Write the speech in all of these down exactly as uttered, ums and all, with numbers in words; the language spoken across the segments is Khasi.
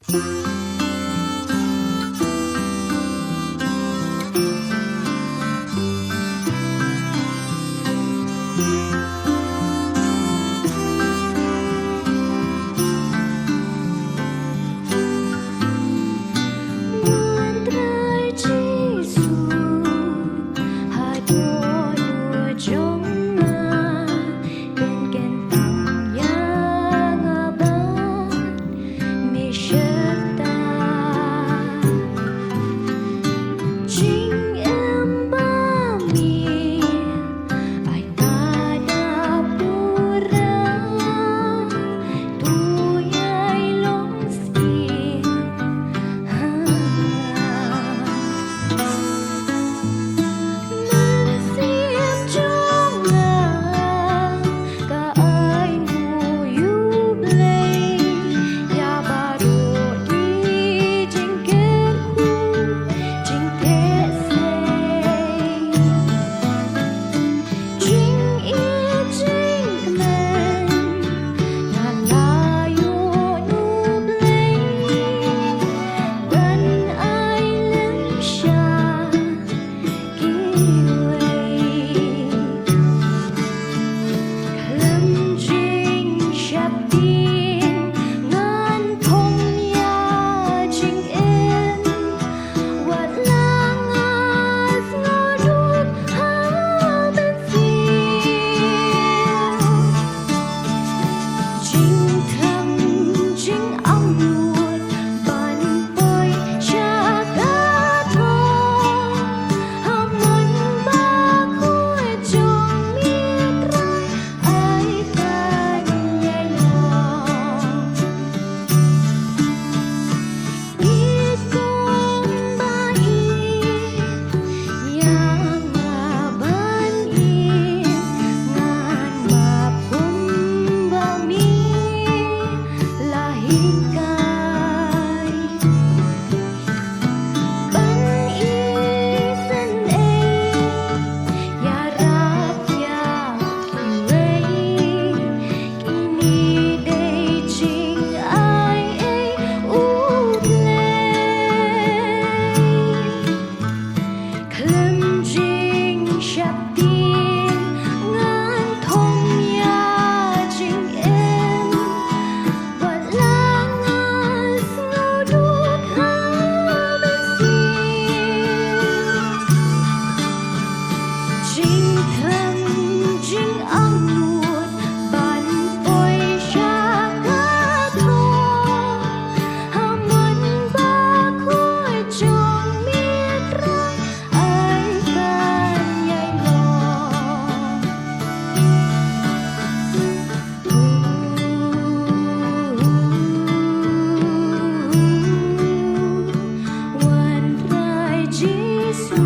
Wan Trai Jisu, haduh nud jong nga, pynkyntang ïa nga bad me shyrta. Jingim ba mih, ai ka da pura, to ïai long sniew ha nga. Mynsiem jong nga ka ainguh ïa U Blei, ïa baroh ki jingkyrkhu jingteh sei. Jingïeit jingkmen nga la ïoh na U Blei, ban ai lem sha kiwei. Khlem jingsheptieng ngan phong ïa jingim, wat la nga sngewduk ha mynsiem. Jingthang jingangnud ban poi sha ka thong, ha mon bakhuid jong me Trai, ai ban ïai long. Ïeit kumba ïeit ïa nga ban im, ngan map kumba me la hikai. Ban isynei ïarap ïa kiwei, kine dei jingai ei U Blei. Khlem jingsheptieng ngan phong ïa jingim, wat la nga sngewduk ha mynsiem. Jingthang jingangnud ban poi sha ka thong, ha mon bakhuid jong me Trai, ai ban ïai long. Wan Trai Jisu,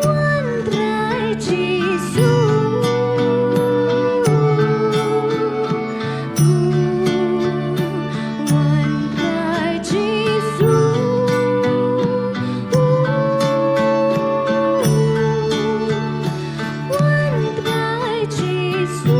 Wan Trai Jisu, Wan Trai Jisu, Wan Trai Jisu.